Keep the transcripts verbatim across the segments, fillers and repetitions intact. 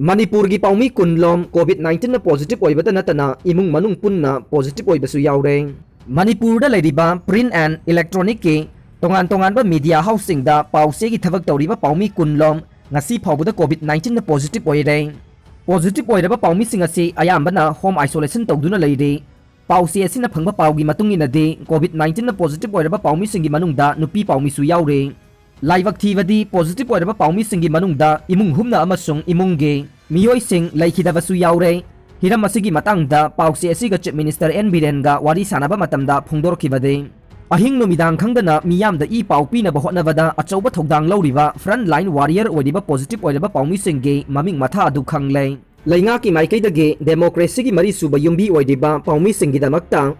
ꯃꯅꯤꯄꯨꯔꯒꯤ ꯄꯥꯎꯃꯤ ꯀꯨꯟꯂꯣꯝ COVID nineteenꯅ positive ꯑꯣꯏꯕꯇ ꯅꯠꯇꯅ ꯏꯃꯨꯡ ꯃꯅꯨꯡ ꯄꯨꯟꯅ positive ꯑꯣꯏꯕꯁꯨ ꯌꯥꯎꯔꯦ꯫ ꯃꯅꯤꯄꯨꯔꯗ ꯂꯩꯔꯤꯕ print and electronicꯀꯤ ꯇꯣꯉꯥꯟ ꯇꯣꯉꯥꯟꯕ media houseꯁꯤꯡꯗ ꯄꯥꯎ ꯆꯦꯒꯤ ꯊꯕꯛ ꯇꯧꯔꯤꯕ ꯄꯥꯎꯃꯤ ꯀꯨꯟꯂꯣꯝ ꯉꯁꯤ ꯐꯥꯎꯕꯗ COVID nineteenꯅ positive ꯑꯣꯏꯔꯦ꯫ Positive ꯑꯣꯏꯔꯕ ꯄꯥꯎꯃꯤꯁꯤꯡ ꯑꯁꯤ ꯑꯌꯥꯝꯕꯅ home isolation ꯇꯧꯗꯨꯅ ꯂꯩꯔꯤ꯫ ꯄꯥꯎ ꯆꯦ ꯑꯁꯤꯅ ꯐꯪꯕ ꯄꯥꯎꯒꯤ ꯃꯇꯨꯡ ꯏꯟꯅꯗꯤ, COVID nineteenꯅ positive ꯑꯣꯏꯔꯕ ꯄꯥꯎꯃꯤꯁꯤꯡꯒꯤ ꯃꯅꯨꯡꯗ ꯅꯨꯄꯤ ꯄꯥꯎꯃꯤꯁꯨ ꯌꯥꯎꯔꯤ꯫ ꯂꯥꯏꯕꯛ ꯊꯤꯕꯗꯤ, positive ꯑꯣꯏꯔꯕ ꯄꯥꯎꯃꯤꯁꯤꯡꯒꯤ ꯃꯅꯨꯡꯗ ꯏꯃꯨꯡ ꯍꯨꯝꯅ ꯑꯃꯁꯨꯡ ꯏꯃꯨꯡꯒꯤ ꯃꯤꯑꯣꯏꯁꯤꯡ ꯂꯩꯈꯤꯗꯕꯁꯨ ꯌꯥꯎꯔꯦ꯫ ꯍꯤꯔꯝ ꯑꯁꯤꯒꯤ ꯃꯇꯥꯡꯗ ꯄꯥꯎ ꯆꯦ ꯑꯁꯤꯒ Chief Minister ꯑꯦꯟ ꯕꯤꯔꯦꯟꯒ ꯋꯥꯔꯤ ꯁꯥꯟꯅꯕ ꯃꯇꯝꯗ ꯐꯣꯡꯗꯣꯔꯛꯈꯤꯕꯅꯤ꯫ ꯑꯍꯤꯡ ꯅꯨꯃꯤꯗꯥꯡ ꯈꯪꯗꯅ ꯃꯤꯌꯥꯝꯗ ꯏ ꯄꯥꯎ ꯄꯤꯅꯕ ꯍꯣꯠꯅꯕꯗ ꯑꯆꯧꯕ ꯊꯧꯗꯥꯡ ꯂꯧꯔꯤꯕ front line warrior ꯑꯣꯏꯔꯤꯕ positive ꯑꯣꯏꯔꯕ ꯄꯥꯎꯃꯤꯁꯤꯡꯒꯤ ꯃꯃꯤꯡ ꯃꯊꯥ ꯑꯗꯨ ꯈꯪꯂꯦ꯫ ꯂꯩꯉꯥꯛꯀꯤ ꯃꯥꯏꯀꯩꯗꯒꯤ democracyꯒꯤ ꯃꯔꯤ ꯁꯨꯕ ꯌꯨꯝꯕꯤ ꯑꯣꯏꯔꯤꯕ ꯄꯥꯎꯃꯤꯁꯤꯡꯒꯤꯗꯃꯛꯇ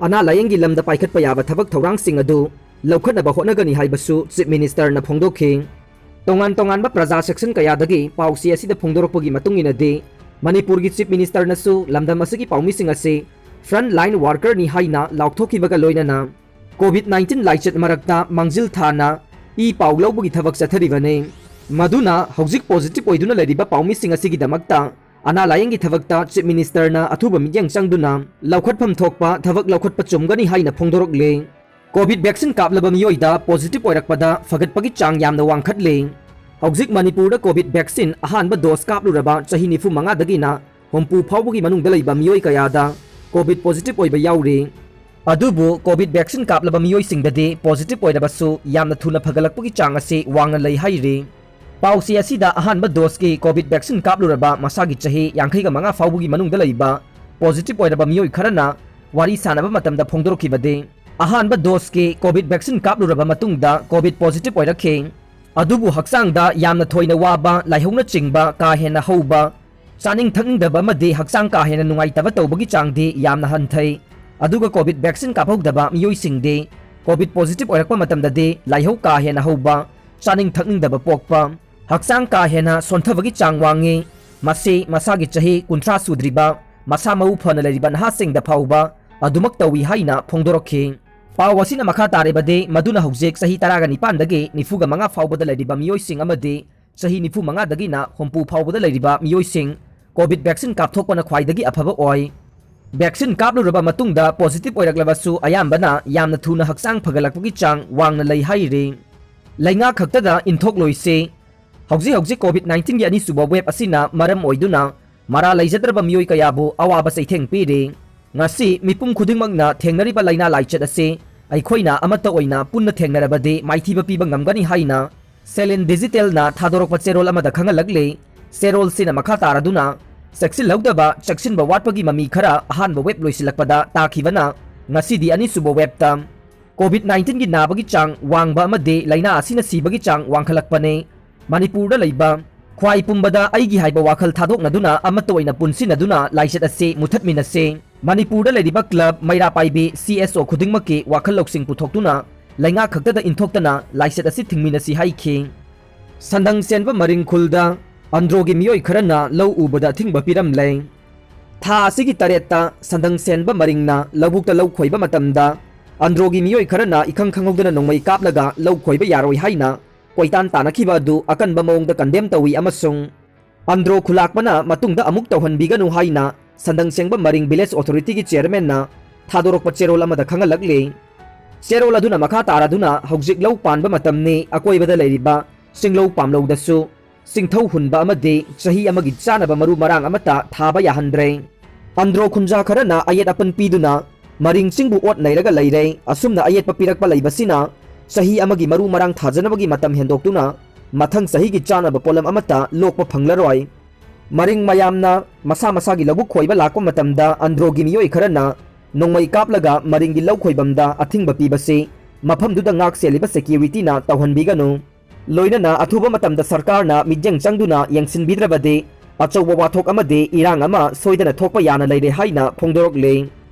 ꯑꯅꯥ ꯂꯥꯌꯦꯡꯒꯤ ꯂꯝꯗ ꯄꯥꯏꯈꯠꯄ ꯌꯥꯕ ꯊꯕꯛ ꯊꯧꯔꯥꯡꯁꯤꯡ ꯑꯗꯨ ꯂꯧꯈꯠꯅꯕ ꯍꯣꯠꯅꯒꯅꯤ ꯍꯥꯏꯕꯁꯨ Chief Ministerꯅ ꯐꯣꯡꯗꯣꯛꯈꯤ꯫ ꯇꯣꯉꯥꯟ ꯇꯣꯉꯥꯟꯕ ꯄ꯭ꯔꯖꯥ section ꯀꯌꯥꯗꯒꯤ ꯄꯥꯎ ꯆꯦ ꯑꯁꯤꯗ ꯐꯣꯡꯗꯣꯔꯛꯄꯒꯤ ꯃꯇꯨꯡ ꯏꯟꯅꯗꯤ, ꯃꯅꯤꯄꯨꯔꯒꯤ Chief Ministerꯅꯁꯨ ꯂꯝꯗꯝ ꯑꯁꯤꯒꯤ ꯄꯥꯎꯃꯤꯁꯤꯡ ꯑꯁꯤ front line workerꯅꯤ ꯍꯥꯏꯅ ꯂꯥꯎꯊꯣꯛꯈꯤꯕꯒ ꯂꯣꯏꯅꯅ COVID nineteen ꯂꯥꯏꯆꯠ ꯃꯔꯛꯇ ꯃꯥꯡꯖꯤꯜ ꯊꯥꯅ ꯏ ꯄꯥꯎ ꯂꯧꯕꯒꯤ ꯊꯕꯛ ꯆꯠꯊꯔꯤꯕꯅꯤ꯫ ꯃꯗꯨꯅ ꯍꯧꯖꯤꯛ positive ꯑꯣꯏꯗꯨꯅ ꯂꯩꯔꯤꯕ ꯄꯥꯎꯃꯤꯁꯤꯡ ꯑꯁꯤꯒꯤꯗꯃꯛꯇ ꯑꯅꯥ ꯂꯥꯌꯦꯡꯒꯤ ꯊꯕꯛꯇ Chief Ministerꯅ ꯑꯊꯨꯕ ꯃꯤꯠꯌꯦꯡ ꯆꯪꯗꯨꯅ ꯂꯧꯈꯠꯐꯝ ꯊꯣꯛꯄ ꯊꯕꯛ ꯂꯧꯈꯠꯄ ꯆꯨꯝꯒꯅꯤ ꯍꯥꯏꯅ ꯐꯣꯡꯗꯣꯔꯛꯂꯤ꯫ COVID vaccine ꯀꯥꯞꯂꯕ ꯃꯤꯑꯣꯏꯗ positive ꯑꯣꯏꯔꯛꯄꯗ ꯐꯒꯠꯄꯒꯤ ꯆꯥꯡ ꯌꯥꯝꯅ ꯋꯥꯡꯈꯠꯂꯤ꯫ ꯍꯧꯖꯤꯛ ꯃꯅꯤꯄꯨꯔꯗ COVID vaccine ꯑꯍꯥꯟꯕ dose ꯀꯥꯞꯂꯨꯔꯕ ꯆꯍꯤ ꯅꯤꯐꯨ ꯃꯉꯥꯗꯒꯤꯅ ꯍꯨꯝꯐꯨ ꯐꯥꯎꯕꯒꯤ ꯃꯅꯨꯡꯗ ꯂꯩꯕ ꯃꯤꯑꯣꯏ ꯀꯌꯥꯗ COVID positive ꯑꯣꯏꯕ ꯌꯥꯎꯔꯤ꯫ ꯑꯗꯨꯕꯨ COVID vaccine ꯀꯥꯞꯂꯕ ꯃꯤꯑꯣꯏꯁꯤꯡꯗꯗꯤ positive ꯑꯣꯏꯔꯕꯁꯨ ꯌꯥꯝꯅ ꯊꯨꯅ ꯐꯒꯠꯂꯛꯄꯒꯤ ꯆꯥꯡ ꯑꯁꯤ ꯋꯥꯡꯅ ꯂꯩ ꯍꯥꯏꯔꯤ꯫ ꯄꯥꯎꯆꯦ ꯑꯁꯤꯗ ꯑꯍꯥꯟꯕ doseꯀꯤ COVID vaccine ꯀꯥꯞꯂꯨꯔꯕ ꯃꯁꯥꯒꯤ ꯆꯍꯤ ꯌꯥꯡꯈꯩꯒ ꯃꯉꯥ ꯐꯥꯎꯕꯒꯤ ꯃꯅꯨꯡꯗ ꯂꯩꯕ positive ꯑꯣꯏꯔꯕ ꯃꯤꯑꯣꯏ ꯈꯔꯅ ꯋꯥꯔꯤ ꯁꯥꯟꯅꯕ ꯃꯇꯝꯗ ꯐꯣꯡꯗꯣꯔꯛꯈꯤꯕꯗꯤ, ꯑꯍꯥꯟꯕ doseꯀꯤ COVID vaccine ꯀꯥꯞꯂꯨꯔꯕ ꯃꯇꯨꯡꯗ COVID positive ꯑꯣꯏꯔꯛꯈꯤ꯫ ꯑꯗꯨꯕꯨ ꯍꯛꯆꯥꯡꯗ ꯌꯥꯝꯅ ꯊꯣꯏꯅ ꯋꯥꯕ, ꯂꯥꯏꯍꯧꯅꯆꯤꯡꯕ ꯀꯥ ꯍꯦꯟꯅ ꯍꯧꯕ, ꯆꯥꯅꯤꯡ ꯊꯛꯅꯤꯡꯗꯕ ꯑꯃꯗꯤ ꯍꯛꯆꯥꯡ ꯀꯥ ꯍꯦꯟꯅ ꯅꯨꯡꯉꯥꯏꯇꯕ ꯇꯧꯕꯒꯤ ꯆꯥꯡꯗꯤ ꯌꯥꯝꯅ ꯍꯟꯊꯩ꯫ ꯑꯗꯨꯒ COVID vaccine ꯀꯥꯞꯍꯧꯗꯕ ꯃꯤꯑꯣꯏꯁꯤꯡꯗꯤ COVID positive ꯑꯣꯏꯔꯛꯄ ꯃꯇꯝꯗꯗꯤ ꯂꯥꯏꯍꯧ ꯀꯥ ꯍꯦꯟꯅ ꯍꯧꯕ, ꯆꯥꯅꯤꯡ ꯊꯛꯅꯤꯡꯗꯕ ꯄꯣꯛꯄ, ꯍꯛꯆꯥꯡ ꯀꯥ ꯍꯦꯟꯅ ꯁꯣꯟꯊꯕꯒꯤ ꯆꯥꯡ ꯋꯥꯡꯉꯤ꯫ ꯃꯁꯤ ꯃꯁꯥꯒꯤ ꯆꯍꯤ ꯀꯨꯟꯊ꯭ꯔꯥ ꯁꯨꯗ꯭ꯔꯤꯕ, ꯃꯁꯥ ꯃꯎ ꯐꯅ ꯂꯩꯔꯤꯕ ꯅꯍꯥꯁꯤꯡꯗ ꯐꯥꯎꯕ ꯑꯗꯨꯃꯛ ꯇꯧꯏ ꯍꯥꯏꯅ ꯐꯣꯡꯗꯣꯔꯛꯈꯤ꯫ ꯄꯥꯎ ꯑꯁꯤꯅ ꯃꯈꯥ ꯇꯥꯔꯤꯕꯗꯤ, ꯃꯗꯨꯅ ꯍꯧꯖꯤꯛ ꯆꯍꯤ ꯇꯔꯥꯒ ꯅꯤꯄꯥꯟꯗꯒꯤ ꯅꯤꯐꯨꯒ ꯃꯉꯥ ꯐꯥꯎꯕꯗ ꯂꯩꯔꯤꯕ ꯃꯤꯑꯣꯏꯁꯤꯡ ꯑꯃꯗꯤ ꯆꯍꯤ ꯅꯤꯐꯨ ꯃꯉꯥꯗꯒꯤꯅ ꯍꯨꯝꯐꯨ ꯐꯥꯎꯕꯗ ꯂꯩꯔꯤꯕ ꯃꯤꯑꯣꯏꯁꯤꯡ COVID vaccine ꯀꯥꯞꯊꯣꯛꯄꯅ ꯈ꯭ꯋꯥꯏꯗꯒꯤ ꯑꯐꯕ ꯑꯣꯏ꯫ Vaccine ꯀꯥꯞꯂꯨꯔꯕ ꯃꯇꯨꯡꯗ positive ꯑꯣꯏꯔꯛꯂꯕꯁꯨ ꯑꯌꯥꯝꯕꯅ ꯌꯥꯝꯅ ꯊꯨꯅ ꯍꯛꯆꯥꯡ ꯐꯒꯠꯂꯛꯄꯒꯤ ꯆꯥꯡ ꯋꯥꯡꯅ ꯂꯩ ꯍꯥꯏꯔꯤ꯫ ꯂꯩꯉꯥꯛ ꯈꯛꯇꯗ ꯏꯟꯊꯣꯛꯂꯣꯏꯁꯤ꯫ ꯍꯧꯖꯤꯛ ꯍꯧꯖꯤꯛ COVID nineteen ꯒꯤ ꯑꯅꯤꯁꯨꯕ wave ꯑꯁꯤꯅ ꯃꯔꯝ ꯑꯣꯏꯗꯨꯅ ꯃꯔꯥ ꯂꯩꯖꯗ꯭ꯔꯕ ꯃꯤꯑꯣꯏ ꯀꯌꯥꯕꯨ ꯑꯋꯥꯕ ꯆꯩꯊꯦꯡ ꯄꯤꯔꯤ꯫ ꯉꯁꯤ ꯃꯤꯄꯨꯝ ꯈꯨꯗꯤꯡꯃꯛꯅ ꯊꯦꯡꯅꯔꯤꯕ ꯂꯥꯏꯅꯥ ꯂꯥꯏꯆꯠ ꯑꯁꯤ ꯑꯩꯈꯣꯏꯅ ꯑꯃꯠꯇ ꯑꯣꯏꯅ ꯄꯨꯟꯅ ꯊꯦꯡꯅꯔꯕꯗꯤ ꯃꯥꯏꯊꯤꯕ ꯄꯤꯕ ꯉꯝꯒꯅꯤ ꯍꯥꯏꯅ ꯁꯦꯂꯦꯟ ꯗꯤꯖꯤꯇꯦꯜꯅ ꯊꯥꯗꯣꯔꯛꯄ ꯆꯦꯔꯣꯜ ꯑꯃꯗ ꯈꯪꯍꯜꯂꯛꯂꯤ꯫ ꯆꯦꯔꯣꯜꯁꯤꯅ ꯃꯈꯥ ꯇꯥꯔꯗꯨꯅ, ꯆꯦꯛꯁꯤꯜꯍꯧꯗꯕ, ꯆꯦꯛꯁꯤꯟꯕ ꯋꯥꯠꯄꯒꯤ ꯃꯃꯤ ꯈꯔ ꯑꯍꯥꯟꯕ wave ꯂꯣꯏꯁꯤꯜꯂꯛꯄꯗ ꯇꯥꯈꯤꯕꯅ ꯉꯁꯤꯗꯤ ꯑꯅꯤꯁꯨꯕ wave ꯇ COVID nineteen ꯒꯤ ꯅꯥꯕꯒꯤ ꯆꯥꯡ ꯋꯥꯡꯕ ꯑꯃꯗꯤ ꯂꯥꯏꯅꯥ ꯑꯁꯤꯅ ꯁꯤꯕꯒꯤ ꯆꯥꯡ ꯋꯥꯡꯈꯠꯂꯛꯄꯅꯤ꯫ ꯃꯅꯤꯄꯨꯔꯗ ꯂꯩꯕ ꯈ꯭ꯋꯥꯏ ꯄꯨꯝꯕꯗ ꯑꯩꯒꯤ ꯍꯥꯏꯕ ꯋꯥꯈꯜ ꯊꯥꯗꯣꯛꯅꯗꯨꯅ ꯑꯃꯠꯇ ꯑꯣꯏꯅ ꯄꯨꯟꯁꯤꯟꯅꯗꯨꯅ ꯂꯥꯏꯆꯠ ꯑꯁꯤ ꯃꯨꯊꯠꯃꯤꯟꯅꯁꯤ꯫ ꯃꯅꯤꯄꯨꯔꯗ ꯂꯩꯔꯤꯕ club, ꯃꯩꯔꯥ ꯄꯥꯏꯕꯤ, C S O ꯈꯨꯗꯤꯡꯃꯛꯀꯤ ꯋꯥꯈꯜ ꯂꯧꯁꯤꯡ ꯄꯨꯊꯣꯛꯇꯨꯅ ꯂꯩꯉꯥꯛ ꯈꯛꯇꯗ ꯏꯟꯊꯣꯛꯇꯅ ꯂꯥꯏꯆꯠ ꯑꯁꯤ ꯊꯤꯡꯃꯤꯟꯅꯁꯤ ꯍꯥꯏꯈꯤ꯫ ꯁꯟꯗꯪ ꯁꯦꯟꯕ ꯃꯔꯤꯡ ꯈꯨꯜꯗ ꯑꯟꯗ꯭ꯔꯣꯒꯤ ꯃꯤꯑꯣꯏ ꯈꯔꯅ ꯂꯧ ꯎꯕꯗ ꯑꯊꯤꯡꯕ ꯄꯤꯔꯝꯂꯦ꯫ ꯊꯥ ꯑꯁꯤꯒꯤ ꯇꯔꯦꯠꯇ ꯁꯟꯗꯪ ꯁꯦꯟꯕ ꯃꯔꯤꯡꯅ ꯂꯧꯕꯨꯛꯇ ꯂꯧ ꯈꯣꯏꯕ ꯃꯇꯝꯗ ꯑꯟꯗ꯭ꯔꯣꯒꯤ ꯃꯤꯑꯣꯏ ꯈꯔꯅ ꯏꯈꯪ ꯈꯪꯍꯧꯗꯅ ꯅꯣꯡꯃꯩ ꯀꯥꯞꯂꯒ ꯂꯧ ꯈꯣꯏꯕ ꯌꯥꯔꯣꯏ ꯍꯥꯏꯅ ꯀꯣꯏꯇꯥꯟ ꯇꯥꯟꯅꯈꯤꯕ ꯑꯗꯨ ꯑꯀꯟꯕ ꯃꯑꯣꯡꯗ condemn ꯇꯧꯏ ꯑꯃꯁꯨꯡ ꯑꯟꯗ꯭ꯔꯣ ꯈꯨꯂꯥꯛꯄꯅ ꯃꯇꯨꯡꯗ ꯑꯃꯨꯛ ꯇꯧꯍꯟꯕꯤꯒꯅꯨ ꯍꯥꯏꯅ ꯁꯟꯗꯪ ꯁꯦꯡꯕ ꯃꯔꯤꯡ village authority ꯒꯤ chairman ꯅ ꯊꯥꯗꯣꯔꯛꯄ ꯆꯦꯔꯣꯜ ꯑꯃꯗ ꯈꯪꯍꯜꯂꯛꯂꯤ꯫ ꯆꯦꯔꯣꯜ ꯑꯗꯨꯅ ꯃꯈꯥ ꯇꯥꯔꯗꯨꯅ, ꯍꯧꯖꯤꯛ ꯂꯧ ꯄꯥꯟꯕ ꯃꯇꯝꯅꯤ, ꯑꯀꯣꯏꯕꯗ ꯂꯩꯔꯤꯕ ꯆꯤꯡꯂꯧ ꯄꯥꯝꯂꯧꯗꯁꯨ ꯆꯤꯡꯊꯧ ꯍꯨꯟꯕ ꯑꯃꯗꯤ ꯆꯍꯤ ꯑꯃꯒꯤ ꯆꯥꯅꯕ ꯃꯔꯨ ꯃꯔꯥꯡ ꯑꯃꯠꯇ ꯊꯥꯕ ꯌꯥꯍꯟꯗ꯭ꯔꯦ꯫ ꯑꯟꯗ꯭ꯔꯣ ꯈꯨꯟꯖꯥ ꯈꯔꯅ ꯑꯌꯦꯠ ꯑꯄꯟ ꯄꯤꯗꯨꯅ ꯃꯔꯤꯡ ꯆꯤꯡꯕꯨ ꯑꯣꯠ ꯅꯩꯔꯒ ꯂꯩꯔꯦ꯫ ꯑꯁꯨꯝꯅ ꯑꯌꯦꯠꯄ ꯄꯤꯔꯛꯄ ꯂꯩꯕꯁꯤꯅ ꯆꯍꯤ ꯑꯃꯒꯤ ꯃꯔꯨ ꯃꯔꯥꯡ ꯊꯥꯖꯅꯕꯒꯤ ꯃꯇꯝ ꯍꯦꯟꯗꯣꯛꯇꯨꯅ ꯃꯊꯪ ꯆꯍꯤꯒꯤ ꯆꯥꯅꯕ ꯄꯣꯠꯂꯝ ꯑꯃꯠꯇ ꯂꯣꯛꯄ ꯐꯪꯂꯔꯣꯏ꯫ ꯃꯔꯤꯡ ꯃꯌꯥꯝꯅ ꯃꯁꯥ ꯃꯁꯥꯒꯤ ꯂꯧꯕꯨꯛ ꯈꯣꯏꯕ ꯂꯥꯛꯄ ꯃꯇꯝꯗ ꯑꯟꯗ꯭ꯔꯣꯒꯤ ꯃꯤꯑꯣꯏ ꯈꯔꯅ ꯅꯣꯡꯃꯩ ꯀꯥꯞꯂꯒ ꯃꯔꯤꯡꯒꯤ ꯂꯧ ꯈꯣꯏꯕꯝꯗ ꯑꯊꯤꯡꯕ ꯄꯤꯕꯁꯤ ꯃꯐꯝꯗꯨꯗ ꯉꯥꯛ ꯁꯦꯜꯂꯤꯕ security ꯅ ꯇꯧꯍꯟꯕꯤꯒꯅꯨ꯫ ꯂꯣꯏꯅꯅ ꯑꯊꯨꯕ ꯃꯇꯝꯗ ꯁꯔꯀꯥꯔꯅ ꯃꯤꯠꯌꯦꯡ ꯆꯪꯗꯨꯅ ꯌꯦꯡꯁꯤꯟꯕꯤꯗ꯭ꯔꯕꯗꯤ ꯑꯆꯧꯕ ꯋꯥꯊꯣꯛ ꯑꯃꯗꯤ ꯏꯔꯥꯡ ꯑꯃ ꯁꯣꯏꯗꯅ ꯊꯣꯛꯄ ꯌꯥꯅ ꯂꯩꯔꯦ ꯍꯥꯏꯅ ꯐꯣꯡꯗꯣꯔꯛꯂꯤ꯫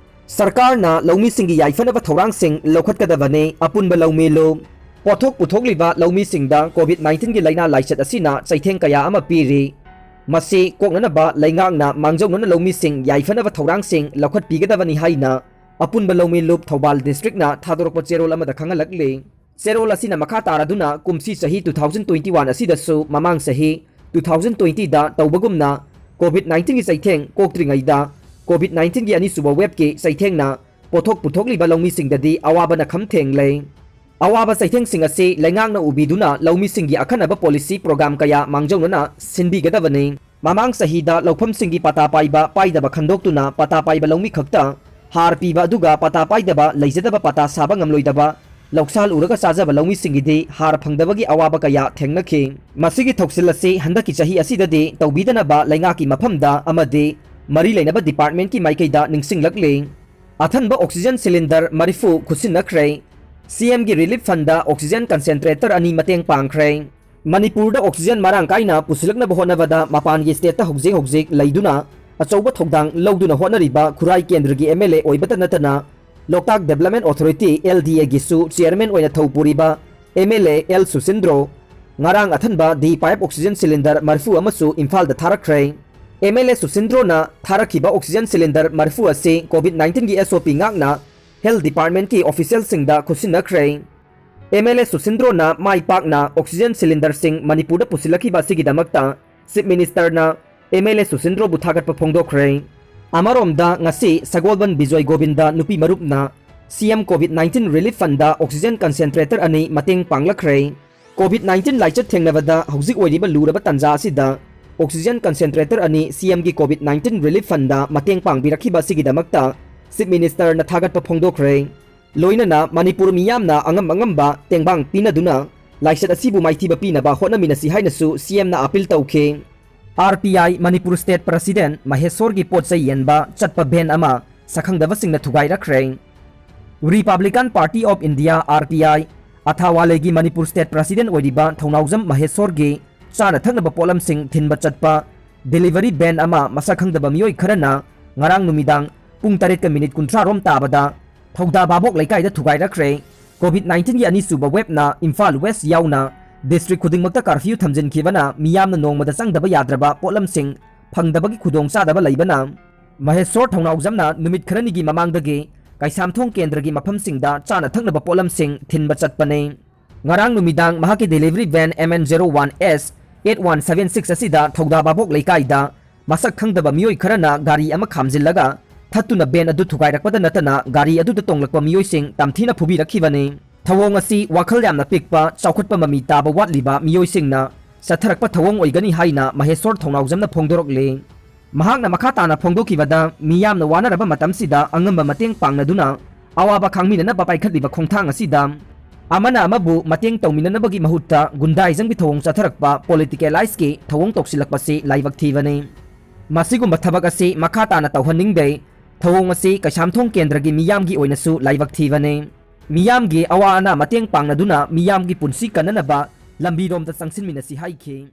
ꯁꯔꯀꯥꯔꯅ ꯂꯧꯃꯤꯁꯤꯡꯒꯤ ꯌꯥꯏꯐꯅꯕ ꯊꯧꯔꯥꯡꯁꯤꯡ ꯂꯧꯈꯠꯀꯗꯕꯅꯤ꯫ ꯑꯄꯨꯟꯕ ꯂꯧꯃꯤ ꯂꯨꯞ꯫ ꯄꯣꯠꯊꯣꯛ ꯄꯨꯊꯣꯛꯂꯤꯕ ꯂꯧꯃꯤꯁꯤꯡꯗ COVID nineteen ꯒꯤ ꯂꯥꯏꯅꯥ ꯂꯥꯏꯆꯠ ꯑꯁꯤꯅ ꯆꯩꯊꯦꯡ ꯀꯌꯥ ꯑꯃ ꯄꯤꯔꯤ꯫ ꯃꯁꯤ ꯀꯣꯛꯅꯅꯕ ꯂꯩꯉꯥꯛꯅ ꯃꯥꯡꯖꯧꯅꯅ ꯂꯧꯃꯤꯁꯤꯡ ꯌꯥꯏꯐꯅꯕ ꯊꯧꯔꯥꯡꯁꯤꯡ ꯂꯧꯈꯠꯄꯤꯒꯗꯕꯅꯤ ꯍꯥꯏꯅ ꯑꯄꯨꯟꯕ ꯂꯧꯃꯤ ꯂꯨꯞ ꯊꯧꯕꯥꯜ district ꯅ ꯊꯥꯗꯣꯔꯛꯄ ꯆꯦꯔꯣꯜ ꯑꯃꯗ ꯈꯪꯍꯜꯂꯛꯂꯤ꯫ ꯆꯦꯔꯣꯜ ꯑꯁꯤꯅ ꯃꯈꯥ ꯇꯥꯔꯗꯨꯅ ꯀꯨꯝꯁꯤ ꯆꯍꯤ two thousand twenty one ꯑꯁꯤꯗꯁꯨ ꯃꯃꯥꯡ ꯆꯍꯤ two thousand twenty ꯗ ꯇꯧꯕꯒꯨꯝꯅ COVID nineteen ꯒꯤ ꯆꯩꯊꯦꯡ ꯀꯣꯛꯇ꯭ꯔꯤꯉꯩꯗ COVID nineteen ꯒꯤ ꯑꯅꯤꯁꯨꯕ wave ꯀꯤ ꯆꯩꯊꯦꯡꯅ ꯄꯣꯠꯊꯣꯛ ꯄꯨꯊꯣꯛꯂꯤꯕ ꯂꯧꯃꯤꯁꯤꯡꯗꯗꯤ ꯑꯋꯥꯕꯅ ꯈꯝ ꯊꯦꯡꯂꯦ꯫ ꯑꯋꯥꯕ ꯆꯩꯊꯦꯡꯁꯤꯡ ꯑꯁꯤ ꯂꯩꯉꯥꯛꯅ ꯎꯕꯤꯗꯨꯅ ꯂꯧꯃꯤꯁꯤꯡꯒꯤ ꯑꯈꯟꯅꯕ policy program ꯀꯌꯥ ꯃꯥꯡꯖꯧꯅꯅ ꯁꯤꯟꯕꯤꯒꯗꯕꯅꯤ꯫ ꯃꯃꯥꯡ ꯆꯍꯤꯗ ꯂꯧꯐꯝꯁꯤꯡꯒꯤ ꯄꯇꯥ ꯄꯥꯏꯕ ꯄꯥꯏꯗꯕ ꯈꯟꯗꯣꯛꯇꯨꯅ ꯄꯇꯥ ꯄꯥꯏꯕ ꯂꯧꯃꯤ ꯈꯛꯇ ꯍꯥꯔ ꯄꯤꯕ ꯑꯗꯨꯒ ꯄꯇꯥ ꯄꯥꯏꯗꯕ ꯂꯩꯖꯗꯕ ꯄꯇꯥ ꯁꯥꯕ ꯉꯝꯂꯣꯏꯗꯕ ꯂꯧꯁꯥꯜ ꯎꯔꯒ ꯆꯥꯖꯕ ꯂꯧꯃꯤꯁꯤꯡꯒꯤꯗꯤ ꯍꯥꯔ ꯐꯪꯗꯕꯒꯤ ꯑꯋꯥꯕ ꯀꯌꯥ ꯊꯦꯡꯅꯈꯤ꯫ ꯃꯁꯤꯒꯤ ꯊꯧꯁꯤꯜ ꯑꯁꯤ ꯍꯟꯗꯛꯀꯤ ꯆꯍꯤ ꯑꯁꯤꯗꯗꯤ ꯇꯧꯕꯤꯗꯅꯕ ꯂꯩꯉꯥꯛꯀꯤ ꯃꯐꯝꯗ ꯑꯃꯗꯤ ꯃꯔꯤ ꯂꯩꯅꯕ department ꯀꯤ ꯃꯥꯏꯀꯩꯗ ꯅꯤꯡꯁꯤꯡꯂꯛꯂꯤ꯫ ꯑꯊꯟꯕ oxygen cylinder ꯃꯔꯤꯐꯨ ꯈꯨꯠꯁꯤꯟꯅꯈ꯭ꯔꯦ꯫ C M ꯒꯤ relief fund ꯗ oxygen concentrator ꯑꯅꯤ ꯃꯇꯦꯡ ꯄꯥꯡꯈ꯭ꯔꯦ꯫ ꯃꯅꯤꯄꯨꯔꯗ oxygen ꯃꯔꯥꯡ ꯀꯥꯏꯅ ꯄꯨꯁꯤꯜꯂꯛꯅꯕ ꯍꯣꯠꯅꯕꯗ ꯃꯄꯥꯟꯒꯤ state ꯇ ꯍꯧꯖꯤꯛ ꯍꯧꯖꯤꯛ ꯂꯩꯗꯨꯅ ꯑꯆꯧꯕ ꯊꯧꯗꯥꯡ ꯂꯧꯗꯨꯅ ꯍꯣꯠꯅꯔꯤꯕ ꯈꯨꯔꯥꯏ ꯀꯦꯟꯗ꯭ꯔꯒꯤ M L A ꯑꯣꯏꯕꯇ ꯅꯠꯇꯅ ꯂꯣꯛꯇꯥꯛ Development Authority, L D A ꯒꯤꯁꯨ chairman ꯑꯣꯏꯅ ꯊꯧ ꯄꯨꯔꯤꯕ M L A L ꯁꯨꯁꯤꯟꯗ꯭ꯔꯣ ꯉꯔꯥꯡ ꯑꯊꯟꯕ D pipe oxygen cylinder ꯃꯔꯤꯐꯨ ꯑꯃꯁꯨ ꯏꯝꯐꯥꯜꯗ ꯊꯥꯔꯛꯈ꯭ꯔꯦ꯫ M L A ꯁꯨꯁꯤꯟꯗ꯭ꯔꯣꯅ ꯊꯥꯔꯛꯈꯤꯕ oxygen cylinder ꯃꯔꯤꯐꯨ ꯑꯁꯤ COVID nineteen ꯒꯤ S O P ꯉꯥꯛꯅ health department ꯀꯤ official ꯁꯤꯡꯗ ꯈꯨꯠꯁꯤꯟꯅꯈ꯭ꯔꯦ꯫ M L A ꯁꯨꯁꯤꯟꯗ꯭ꯔꯣꯅ ꯃꯥꯏ ꯄꯥꯛꯅ oxygen cylinder ꯁꯤꯡ ꯃꯅꯤꯄꯨꯔꯗ ꯄꯨꯁꯤꯜꯂꯛꯈꯤꯕ ꯑꯁꯤꯒꯤꯗꯃꯛꯇ Chief Minister ꯅ M L A ꯁꯨꯁꯤꯟꯗ꯭ꯔꯣꯕꯨ ꯊꯥꯒꯠꯄ ꯐꯣꯡꯗꯣꯛꯈ꯭ꯔꯦ꯫ ꯑꯃꯔꯣꯝꯗ ꯉꯁꯤ ꯁꯒꯣꯜꯕꯟ ꯕꯤꯖꯣꯏ ꯒꯣꯕꯤꯟꯗ ꯅꯨꯄꯤ ꯃꯔꯨꯞꯅ C M COVID nineteen relief fund ꯗ oxygen concentrator ꯑꯅꯤ ꯃꯇꯦꯡ ꯄꯥꯡꯂꯛꯈ꯭ꯔꯦ꯫ COVID nineteen ꯂꯥꯏꯆꯠ ꯊꯦꯡꯅꯕꯗ ꯍꯧꯖꯤꯛ ꯑꯣꯏꯔꯤꯕ ꯂꯨꯔꯕ ꯇꯥꯟꯖꯥ ꯑꯁꯤꯗ oxygen concentrator ꯑꯅꯤ C M ꯒꯤ COVID nineteen relief fund ꯗ ꯃꯇꯦꯡ ꯄꯥꯡꯕꯤꯔꯛꯈꯤꯕ ꯑꯁꯤꯒꯤꯗꯃꯛꯇ Chief Minister ꯅ ꯊꯥꯒꯠꯄ ꯐꯣꯡꯗꯣꯛꯈ꯭ꯔꯦ꯫ ꯂꯣꯏꯅꯅ ꯃꯅꯤꯄꯨꯔ ꯃꯤꯌꯥꯝꯅ ꯑꯉꯝ ꯑꯉꯝꯕ ꯇꯦꯡꯕꯥꯡ ꯄꯤꯅꯗꯨꯅ ꯂꯥꯏꯆꯠ ꯑꯁꯤꯕꯨ ꯃꯥꯏꯊꯤꯕ ꯄꯤꯅꯕ ꯍꯣꯠꯅꯃꯤꯟꯅꯁꯤ ꯍꯥꯏꯅꯁꯨ C M ꯅ appeal ꯇꯧꯈꯤ꯫ R P I Manipur state president ꯃꯍꯦꯁꯣꯔꯒꯤ ꯄꯣꯠ ꯆꯩ ꯌꯦꯟꯕ ꯆꯠꯄ van ꯑꯃ ꯁꯛꯈꯪꯗꯕꯁꯤꯡꯅ ꯊꯨꯒꯥꯏꯔꯛꯈ꯭ꯔꯦ꯫ Republican Party of India, R P I, ꯑꯊꯥꯋꯥꯂꯦꯒꯤ Manipur state president ꯑꯣꯏꯔꯤꯕ ꯊꯧꯅꯥꯎꯖꯝ ꯃꯍꯦꯁꯣꯔꯒꯤ ꯆꯥꯅ ꯊꯛꯅꯕ ꯄꯣꯠꯂꯝꯁꯤꯡ ꯊꯤꯟꯕ ꯆꯠꯄ delivery van ꯑꯃ ꯃꯁꯛ ꯈꯪꯗꯕ ꯃꯤꯑꯣꯏ ꯈꯔꯅ ꯉꯔꯥꯡ ꯅꯨꯃꯤꯗꯥꯡ ꯄꯨꯡ ꯇꯔꯦꯠꯀ ꯃꯤꯅꯤꯠ ꯀꯨꯟꯊ꯭ꯔꯥ ꯔꯣꯝ ꯇꯥꯕꯗ ꯊꯧꯗꯥ ꯚꯥꯕꯣꯛ ꯂꯩꯀꯥꯏꯗ ꯊꯨꯒꯥꯏꯔꯛꯈ꯭ꯔꯦ꯫ COVID nineteen ꯒꯤ ꯑꯅꯤꯁꯨꯕ wave ꯅ ꯏꯝꯐꯥꯜ West ꯌꯥꯎꯅ district ꯈꯨꯗꯤꯡꯃꯛꯇ curfew ꯊꯝꯖꯤꯟꯈꯤꯕꯅ ꯃꯤꯌꯥꯝꯅ ꯅꯣꯡꯃꯗ ꯆꯪꯗꯕ ꯌꯥꯗ꯭ꯔꯕ ꯄꯣꯠꯂꯝꯁꯤꯡ ꯐꯪꯗꯕꯒꯤ ꯈꯨꯗꯣꯡꯆꯥꯗꯕ ꯂꯩꯕꯅ ꯃꯍꯦꯁꯣꯔ ꯊꯧꯅꯥꯎꯖꯝꯅ ꯅꯨꯃꯤꯠ ꯈꯔꯅꯤꯒꯤ ꯃꯃꯥꯡꯗꯒꯤ ꯀꯩꯁꯥꯝꯊꯣꯡ ꯀꯦꯟꯗ꯭ꯔꯒꯤ ꯃꯐꯝꯁꯤꯡꯗ ꯆꯥꯅ ꯊꯛꯅꯕ ꯄꯣꯠꯂꯝꯁꯤꯡ ꯊꯤꯟꯕ ꯆꯠꯄꯅꯤ꯫ ꯉꯔꯥꯡ ꯅꯨꯃꯤꯗꯥꯡ ꯃꯍꯥꯛꯀꯤ delivery van M N zero one S eight one seven six ꯑꯁꯤꯗ ꯊꯧꯗꯥ ꯚꯥꯕꯣꯛ ꯂꯩꯀꯥꯏꯗ ꯃꯁꯛ ꯈꯪꯗꯕ ꯃꯤꯑꯣꯏ ꯈꯔꯅ ꯒꯥꯔꯤ ꯑꯃ ꯈꯥꯝꯖꯤꯜꯂꯒ ꯊꯠꯇꯨꯅ van ꯑꯗꯨ ꯊꯨꯒꯥꯏꯔꯛꯄꯗ ꯅꯠꯇꯅ ꯒꯥꯔꯤ ꯑꯗꯨꯗ ꯇꯣꯡꯂꯛꯄ ꯃꯤꯑꯣꯏꯁꯤꯡ ꯇꯝꯊꯤꯅ ꯐꯨꯕꯤꯔꯛꯈꯤꯕꯅꯤ꯫ ꯊꯧꯑꯣꯡ ꯑꯁꯤ ꯋꯥꯈꯜ ꯌꯥꯝꯅ ꯄꯤꯛꯄ, ꯆꯥꯎꯈꯠꯄ ꯃꯃꯤ ꯇꯥꯕ ꯋꯥꯠꯂꯤꯕ ꯃꯤꯑꯣꯏꯁꯤꯡꯅ ꯆꯠꯊꯔꯛꯄ ꯊꯧꯑꯣꯡ ꯑꯣꯏꯒꯅꯤ ꯍꯥꯏꯅ ꯃꯍꯦꯁꯣꯔ ꯊꯧꯅꯥꯎꯖꯝꯅ ꯐꯣꯡꯗꯣꯔꯛꯂꯤ꯫ ꯃꯍꯥꯛꯅ ꯃꯈꯥ ꯇꯥꯅ ꯐꯣꯡꯗꯣꯛꯈꯤꯕꯗ, ꯃꯤꯌꯥꯝꯅ ꯋꯥꯅꯔꯕ ꯃꯇꯝꯁꯤꯗ ꯑꯉꯝꯕ ꯃꯇꯦꯡ ꯄꯥꯡꯅꯗꯨꯅ ꯑꯋꯥꯕ ꯈꯥꯡꯃꯤꯟꯅꯅꯕ ꯄꯥꯏꯈꯠꯂꯤꯕ ꯈꯣꯡꯊꯥꯡ ꯑꯁꯤꯗ ꯑꯃꯅ ꯑꯃꯕꯨ ꯃꯇꯦꯡ ꯇꯧꯃꯤꯟꯅꯅꯕꯒꯤ ꯃꯍꯨꯠꯇ ꯒꯨꯟꯗꯥꯏꯖꯝꯒꯤ ꯊꯧꯑꯣꯡ ꯆꯠꯊꯔꯛꯄ politicalizeꯀꯤ ꯊꯧꯑꯣꯡ ꯇꯧꯁꯤꯜꯂꯛꯄꯁꯤ ꯂꯥꯏꯕꯛ ꯊꯤꯕꯅꯤ꯫ ꯃꯁꯤꯒꯨꯝꯕ ꯊꯕꯛ ꯑꯁꯤ ꯃꯈꯥ ꯇꯥꯅ ꯇꯧꯍꯟꯅꯤꯡꯗꯦ꯫ ꯊꯧꯑꯣꯡ ꯑꯁꯤ ꯀꯩꯁꯥꯝꯊꯣꯡ ꯀꯦꯟꯗ꯭ꯔꯒꯤ ꯃꯤꯌꯥꯝꯒꯤ ꯑꯣꯏꯅꯁꯨ ꯂꯥꯏꯕꯛ ꯊꯤꯕꯅꯤ꯫ ꯃꯤꯌꯥꯝꯒꯤ ꯑꯋꯥ ꯑꯅꯥ ꯃꯇꯦꯡ ꯄꯥꯡꯅꯗꯨꯅ ꯃꯤꯌꯥꯝꯒꯤ ꯄꯨꯟꯁꯤ ꯀꯟꯅꯅꯕ ꯂꯝꯕꯤꯔꯣꯝꯗ ꯆꯪꯁꯤꯟꯃꯤꯟꯅꯁꯤ ꯍꯥꯏꯈꯤ꯫